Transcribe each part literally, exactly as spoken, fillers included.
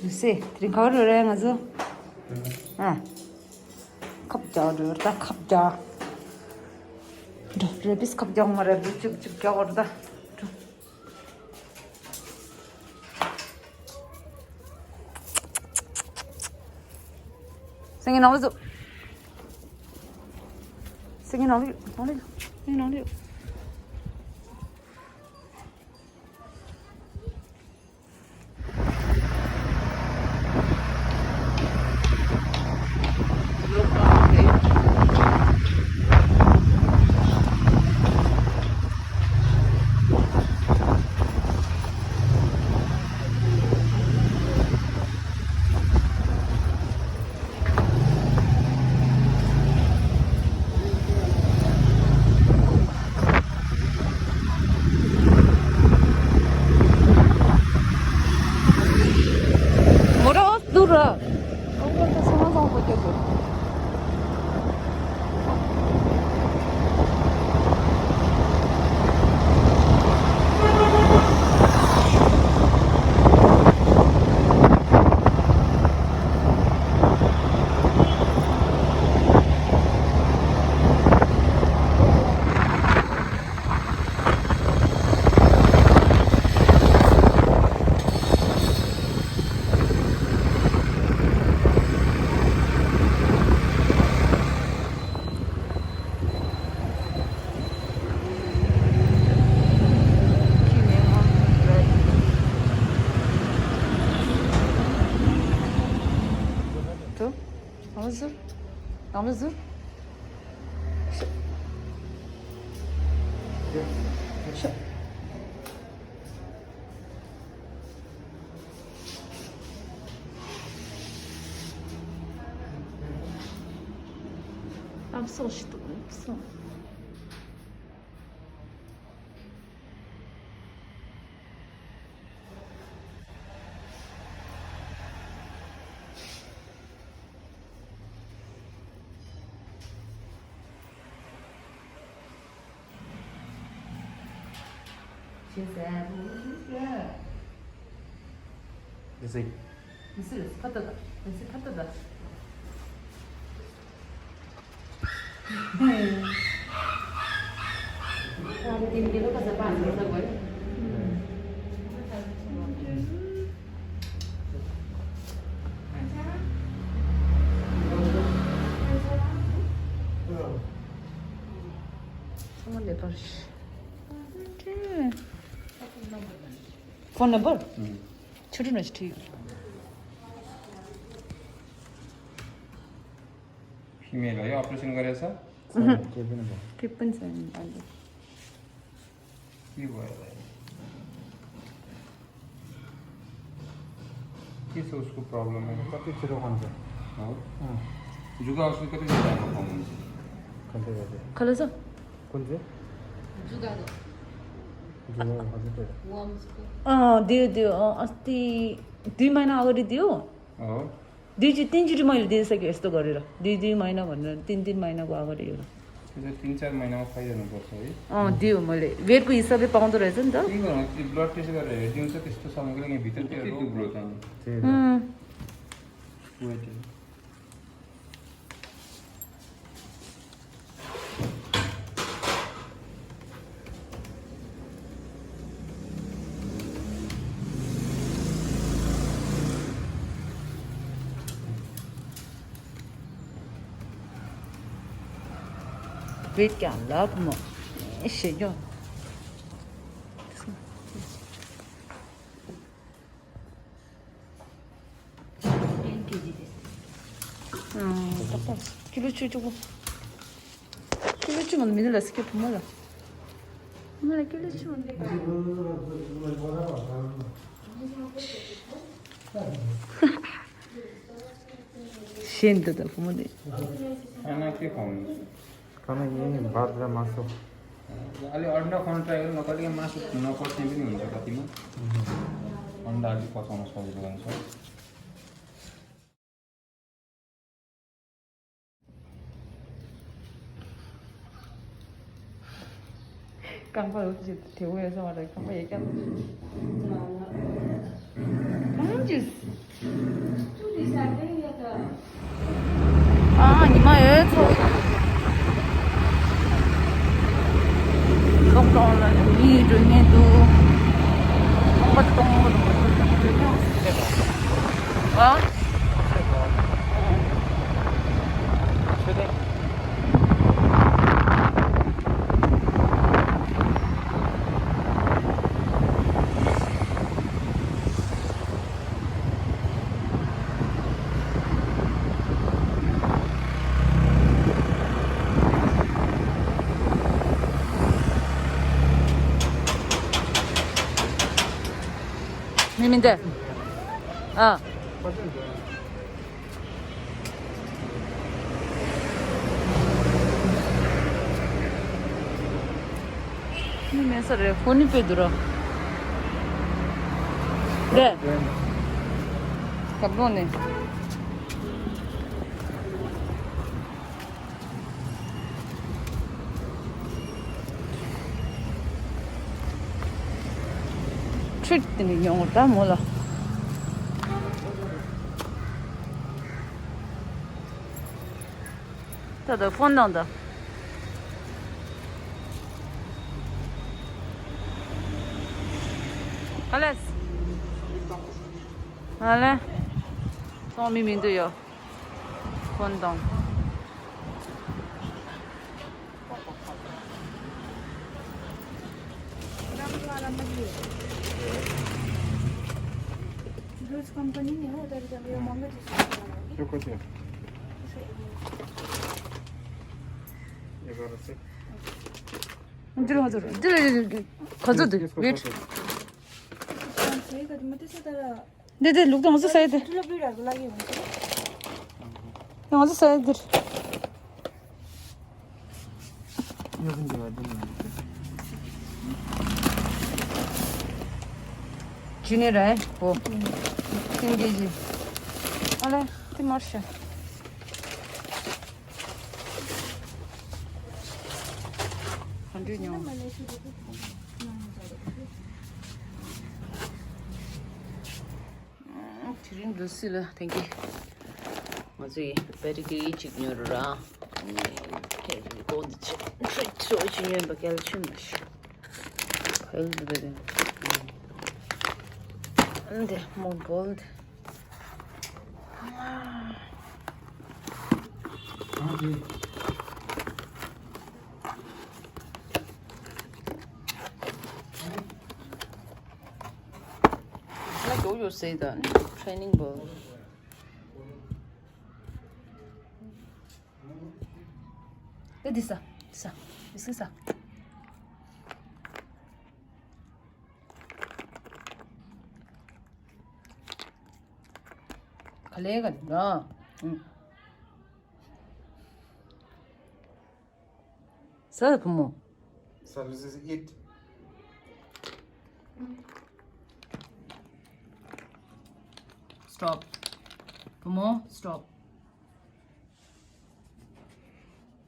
དུ་སེ་དེ་རིང་ག་བར་རེད་ང་ཚོ། ཨ། ཁབ་རྒྱག་རེད་ད་ཁབ་རྒྱག་འགྲོ་རེ་པིས་ཁབ་རྒྱག་མ་རེད་འགྲོ་ཅིག་ཅིག་རྒྱག་བར་ད་འགྲོ། སེང་གེ་ནང་ལ་འཛུལ། སེང་གེ་ནང་ལ་ཡོད་ནང་ལ་ཡོད་སེང་གེ་ནང་ལ་ཡོད། ཨམ་སྲུ་ཞིག་འདུག་ཨམ་སྲུ། ཚང་མ་ལས་པར། ཕོན་ནམ་བར། ཨང་། ཆུ་ཁྲུ་ན་ཞིག་བྲིས་ཡོད། ཕི་མེ་ལ་ཡ་ཨོ་པ་རེ་ཤན་ག་རེ་ས། ཁེ་ཕན་ས་ཡིན་ཨ་འདི། ཁི་བ་ཡ་ལ་ཡ། किस उसको प्रॉब्लम है? कति छिटो खान्छ। हो? अँ। जुका उसको कति छिटो खान्छ। खान्छ कति? खालस? कुन चाहिँ? जुगाको। जुगा खान्छ त्यो। वर्म्सको। अँ, दियो, दियो। अँ, अस्ति दुई महिना अगाडि दियो। हो। दुई, तिनचोटि मैले दिइसकेँ यस्तो गरेर। दुई, दुई महिना भनेर, तिन, तिन महिनाको अगाडि हो। त्यो चाहिँ तिन, चार महिनामा खाइरहनुपर्छ है। अँ, दियो मैले। वेटको हिसाबले पाउँदो रहेछ नि त। त्यही भएर त्यो ब्लड टेस्ट गरेर हेरिदिनु छ, त्यस्तो छ, म कहिले काहीँ भित्र त्यो रोग उब्लो त। त्यही त। अँ। वेट। བེད་ཀྱང་ལབ་མོ་ཞེ་ཀྱང་། ཨང་། ཏག་ཏག་ཀི་ལོ་བཅུ་གཅིག་པོ། ཀི་ལོ་བཅུ་མ་མི་ནི་ལ་སི་ཀེ་བུ་མོ་ལ། བུ་མོ་ལ་ཀི་ལོ་བཅུ་མ། ཤེས་འདི་ད་བུ་མོ་དེ། ཁ་ན་ཁེ་གོང་། खाना यही है, बाहर का मासु। अलि अन्डा खान ट्राई गर्नु, कतिले मासु नपच्ने पनि हुन्छ कतिमा। अन्डा अलि पचाउन सजिलो हुन्छ। ཀམ་པ་ལོ་ཅི་དེ་འོ་ཡ་ས་མ་རེད། ཀམ་པ་ཡེ་ཀམ། ཀམ་ ཨ། ཉི་མ་ཡོད་ཚོ། ལོག་ལོག་ལ་མི་འགྲོ་ངེས་འདུག་ཨ། མི་མི་འདི། ཨ། མི་མེད་ས་རེད། ཁོ་ནི་དཔེ་འདུག་ར། རེད། གབ་ལོང་ནས། ཁྲིད་དེ་ནས་ཡོང་ད་མོ་ལ། ད་ད་ཕོན་བཏང་ད། ཨ་ལས། ཨ་ལས། སོང་མི་མི་འདུག་ཡོ། ཕོན་བཏང་། दूध कंपनी नहीं है उधर, जब ये महंगा चीज़। हजुर, हजुर। हजुर, हजुर, हजुर। खजुर दे, वेट। दे, दे, लुक त हजुर सायद। ठुलो भिडहरूको लागि हुन्छ। हजुर सायद। Junior है वो। तीन केजी। अरे, ती मर्छ। Hundred new. དེ་རིང་ལུ་སི་ལ་ཐེངས་ཀྱི་ང་ཚོས་པེ་ཌི་གི་རི་གཅིག་ཉོ་རུ་ར། ཨ་ནི་ཁེ་རི་ཀོན་ཅི་ཁྲིད་ཚོ་ཅི་ཉོས་པ་གལ་ཆེན་མ་ཤི། ཕལ་དུ་བེ་རིང་། ཨ་ནི་དེ་མོ་གོལ་ཌི། Like you say that training ball. ད་འདི་ཟ། འདི་ཟ། འདི་ཟ། ག་ལེ་ག་ལེ་ར། ཨུ། ཟ་བུ་མོ། So this is it. Stop. བུ་མོ། Stop.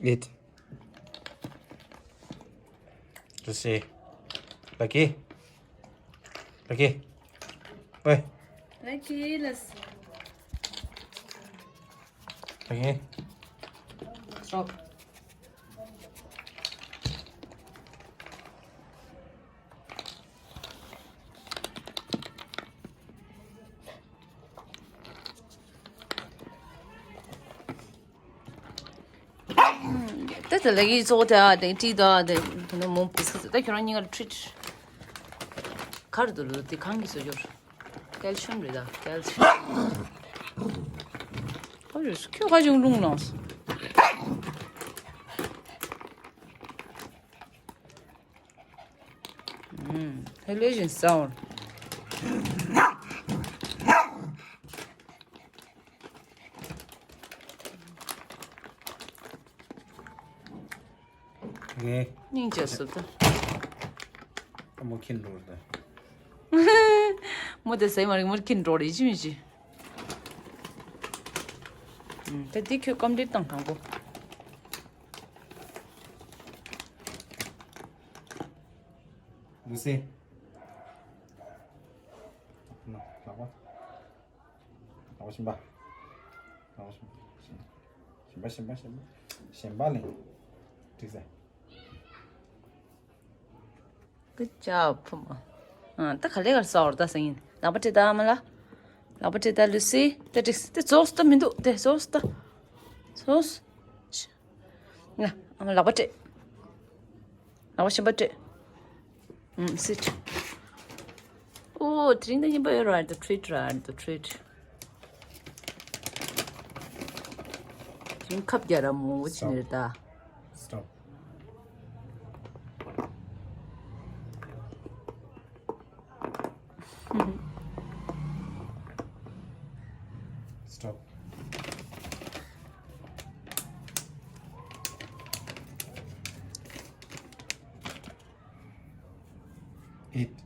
Eat. To see. Lucky. Lucky. Oi. Lucky, let's. Lucky. Stop. ད་ད་ལ་གི་གཙོ་བོ་དེ་ཨ་དེ་ཏི་ད་དེ་དེ་ནས་མོ་བུ་སི་ད་ཁྱོད་རང་གཉིས་ཀ་ཁྲིད། གར་དུ་ལོ་དེ་གང་གི་བཟོ་རྒྱུར། ཀལ་ཤམ་རེད་ད་ཀལ་ཤམ། ཨོ་རེད་ཁྱོད་ཁ་ཅུང་རླུང་ལངས། ཧེ་ལས་བཞིན་སའོ། ངས། སྙིང་རྗེ་སུ་ད། ཨ་མོ་ཁྱིན་འགྲོ་རེད། མོ་དེ་ཟེར་མ་རེད་མོ་ཁྱིན་འགྲོ་རེད་ཅི་མི་ཅི། ད་འདི་ཁྱོད་ཀམ་པི་ལིཊ་བཏང་དང་པོ། ལུ་སི། ན་ལག་པ། ལག་པ་གཞན་པ། ལག་པ་གཞན་པ། གཞན་པ་གཞན་པ་གཞན་པ་གཞན་པ་ལེན། འགྲིག་ས། Good job ཕོ་མོ། ཨ་ད་ག་ལེ་ག་ལེ་ཟ་འོར་ད་ཟ་ཡིན། ལག་པ་སྤྲད་ད་ཨ་མ་ལ། ལག་པ་སྤྲད་ད་ལུ་སི། ད་འགྲིག་ད་ཟོས་ད་མི་འདུག་ད་ཟོས་ད། ཟོས། ན་ཨ་མ་ལག་པ་སྤྲད། ལག་པ་གཞན་པ་སྤྲད། ཨུམ། Sit. ཨོ་དེ་རིང་ད་སྙན་པ་ཡོད་ར། The treat ར། The treat. དེ་རིང་ཁབ་རྒྱག་ར་མོ་འོ་ཅི་ནས་རེད་ད། Stop. Stop. Eat.